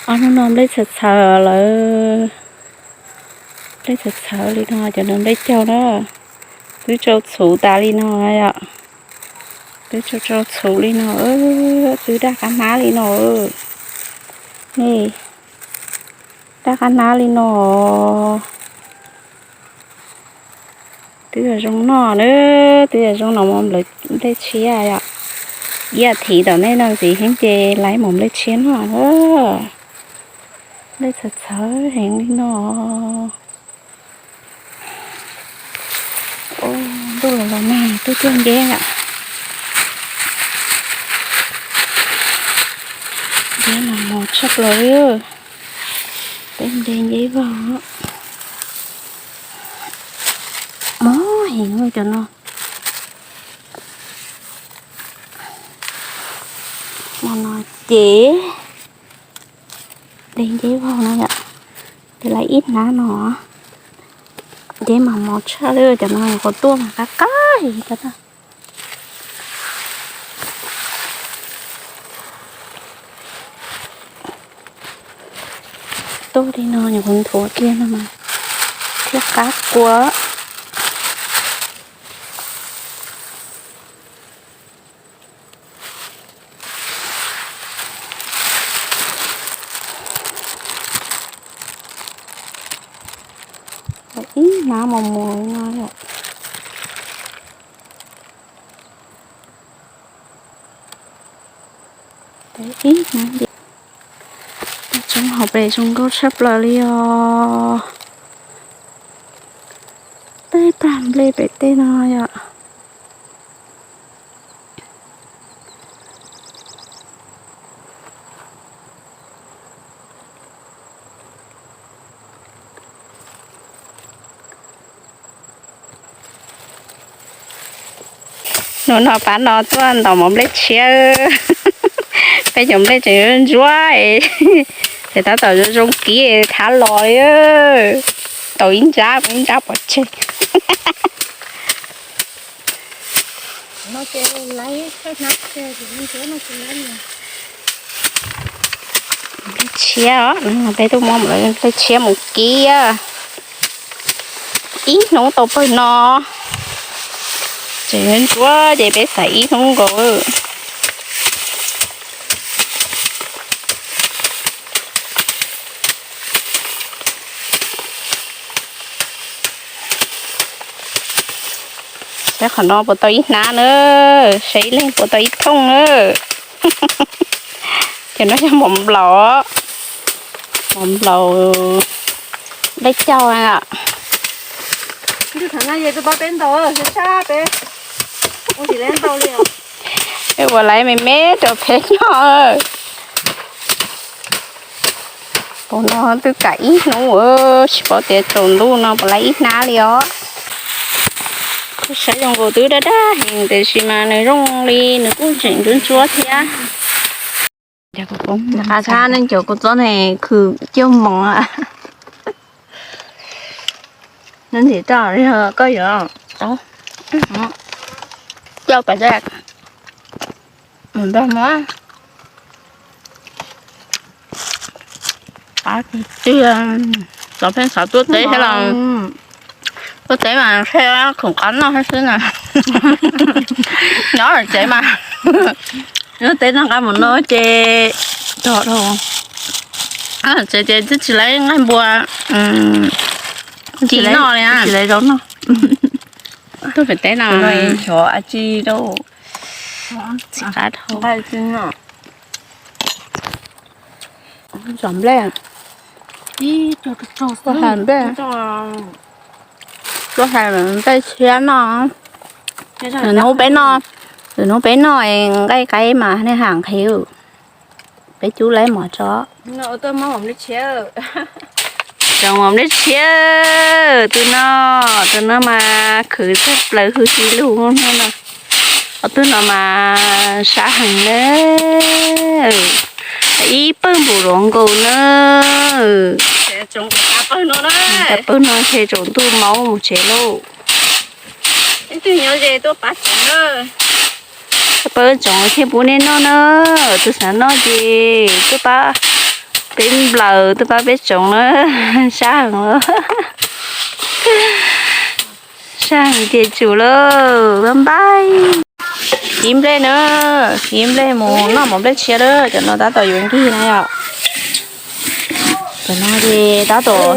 Ob hnub no nplej txhawv txhawv lawm, nplej txhawv txhawv li no, cov no nplej caug na, twb tsau txhuv tas li no yom, twb tsau tsau txhuv li no, twb daj qab hnab li no, ne, daj qab hnab li no. Twb yog zoo noj na, twb yog zoo noj mov nplej tshiab yom. Ib as thiv tom ntej no ntxiv heev ces laiv mov nplej tshiab noj na. Nplej txhawv txhawv heev li no. Ntuj los los nag twb tuaj nceb lawm. Nceb mas mos tshaj plaws li. Peb nce nceb vog. Mob heev cov no. Mo no ces de nceb vog no yom, de laiv ib hnab no. Nceb mas mos tshaj li, cov no nyuam qhuav tuaj mas qab qab heev cov no. Tuaj li no nyuam qhuav nthuav kiag no mas thiaj qab kua. Ib hnab mos mos no yom. Ib hnab, tsob hauv pes zoo nkauj tshaj plaws li os. Tej plag nplej pem tej no yom. Hnub no pab no tuaj ntaus mov nplej tshiab, peb cov nplej tseem ntsuab, ces tab tom zoo zoo kiv thav los li. Tau ib nrab, ib nrab pov tseg. Tshiab os, peb tuaj muab nplej tshiab mus kib ib hnub tau pawg no. Tseem ntsuab ces peb xaiv ib hnub nkaus. Saib qhov no puas tau ib hnab na, saib ib leeg puas tau ib thooj na. Ces no yog mov nplaum, mov nplaum dej caug. Peb ua laiv me me rau peb noj. Tus no twb kam ib hnub, tsis paub tias tsaus ntuj no puas laiv ib hnab li os. Kuj saib zoo nkaus twb daj daj heev tiam sis mas nws zoo li nws kuj tseem ntsuab ntsuab thiab. Qab tshab nej cov kua txob ne khwv coj moos. Nws ntim roj koj yuav coj pas mus nrog muab. Tig, xav pheej xav tuaj teb thiab los, tuaj teb mas thiaj khoom qab noj thiab xwb na. Nyob tsev mas, nyob teb noj qab mus noj ces tog dhau. Tsev ces twb tsis laiv nqaij npua ci noj li na. Tsis laiv zaub noj. Tuaj pem teb no xyov a tsi rau. Txiv qab dhau. Zom nplej, tuaj hais nplej, tuaj hais nplej tshiab noj. Lwm hnub peb noj, lwm hnub peb noj nqaij qaib mas nej ham nqhis. Peb cub lawm mov tso. Tsoom mov nplej tshiab, tus no, tus no mas khwv txog plaws hwj tsis lug no. Ob tug no mas sab heev na. Ib pawg npum luav nkaus na. Pawg no ntshe tsaus ntuj maub mus tsev lauj. Pawg tsoom thiaj pub nej noj na. Tus xav noj ces tuaj pab Peb nplaws tuaj pab peb tsoom na, sab heev, sab heev tiag tsum lauj, npaj npaj. Siv nplej na, siv nplej mus noj mov nplej tshiab lawm, cov no tab tom yuav nkig na yom. Cov no ces tab tom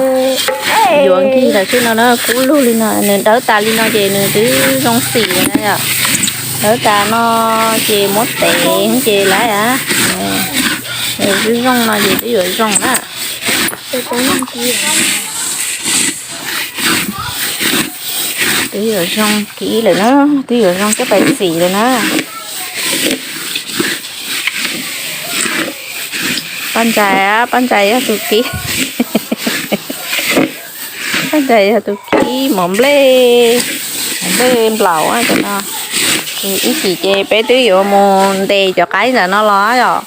yuav nkig lawm xwb no na, kub lug li no, nws dawb tas li no ces nws twb zoo xim na yom. Dawb tas no ces muab tev ces lawm a. Nws twb zoo no ces twb yuav zoo na. Twb yuav zoo kiv lawm na, twb yuav zoo coj pais xim lawm na. Paj Ntsais, Paj Ntsais yog tus kiv, Paj Ntsais yog tus kiv mov nplej, mov nplej nplaum cov no. Ib chim ces peb twb yuav mus ntes cov qaib ntawm no los yom.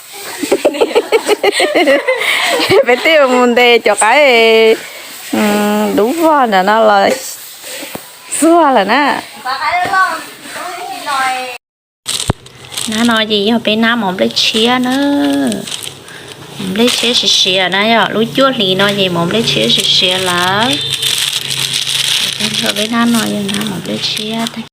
Peb twb yuav mus ntes cov qaib dub vog ntawm no los xuag lawm na. Nab no ces yog peb nab mov nplej tshiab na. Mov nplej tshiab siav siav na yom, lub cuaj hlis no ces mov nplej tshiab siav siav lawm. Peb nab no yog nab mov nplej tshiab tag